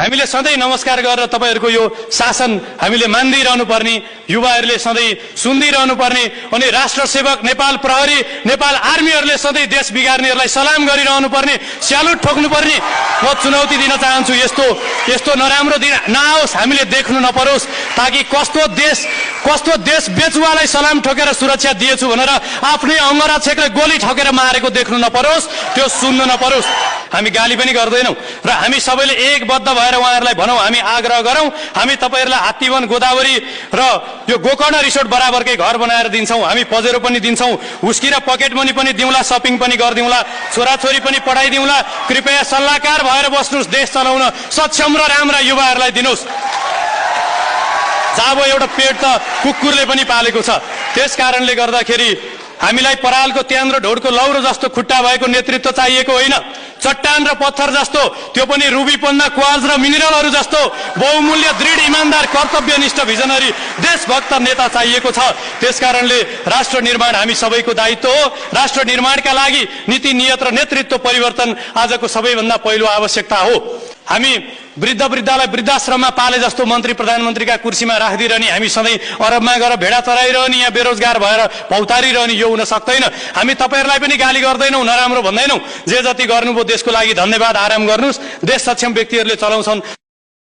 हामीले सधैँ नमस्कार गरेर तपाईहरुको यो शासन हामीले मान्दै रहनु पर्ने, युवाहरूले सधैँ सुन्दै रहनु पर्ने, अनि राष्ट्र सेवक नेपाल प्रहरी नेपाल आर्मीहरूले सधैँ देश बिगार्नेहरूलाई सलाम गरिरहनु पर्ने, स्यालुट ठोक्नु पर्ने म चुनौती दिन चाहन्छु। यस्तो नराम्रो दिन नआओस्, हामीले देख्नु नपरोस्, ताकि कस्तो देश बेचुवालाई सलाम ठोकेर सुरक्षा दिएछु भनेर आफ्नै अंगरक्षकले गोली ठोकेर मारेको देख्नु नपरोस्, त्यो सुन्नु नपरोस्। हामी गाली पनि गर्दैनौं र हामी सबैले एकबद्ध भएर उहाँहरूलाई भनौं, हामी आग्रह गरौं, हामी तपाईहरुलाई हात्तीवन गोदावरी र यो गोकर्ण रिसोर्ट बराबरकै घर बनाएर दिन्छौं, हामी पजेरो पनि दिन्छौं, हुस्की र पकेट मनी पनि दिउँला, शपिङ पनि गर्दिउँला, छोराछोरी पनि पढाइदिउँला। कृपया सल्लाहकार भएर बस्नुस्, देश चलाउन सक्षम र राम्रा युवाहरूलाई दिनुस्। जाबो एउटा पेट त कुकुरले पनि पालेको छ। त्यसकारणले गर्दाखेरि हामीलाई परालको त्यान र ढोडको लौरो जस्तो खुट्टा भएको नेतृत्व चाहिएको होइन, चट्टान र पत्थर जस्तो, त्यो पनि रुबीपन्ना क्वार्ट्ज र मिनरलहरू जस्तो बहुमूल्य दृढ इमानदार कर्तव्यनिष्ठ भिजनरी देशभक्त नेता चाहिएको छ। त्यसकारणले राष्ट्र निर्माण हामी सबैको दायित्व हो। राष्ट्र निर्माणका लागि नीति नियत र नेतृत्व परिवर्तन आजको सबैभन्दा पहिलो आवश्यकता हो। हामी वृद्धलाई वृद्धाश्रममा पाले जस्तो मन्त्री प्रधानमन्त्रीका कुर्सीमा राखिदिरहने, हामी सधैँ अरबमा गएर भेडा चराइरहने, यहाँ बेरोजगार भएर भौतारिरहने, यो हुन सक्दैन। हामी तपाईहरुलाई पनि गाली गर्दैनौं, नराम्रो भन्दैनौं। जे जति गर्नुभयो देशको लागि धन्यवाद, आराम गर्नुस्। देश सक्षम व्यक्तिहरूले चलाउँछन्।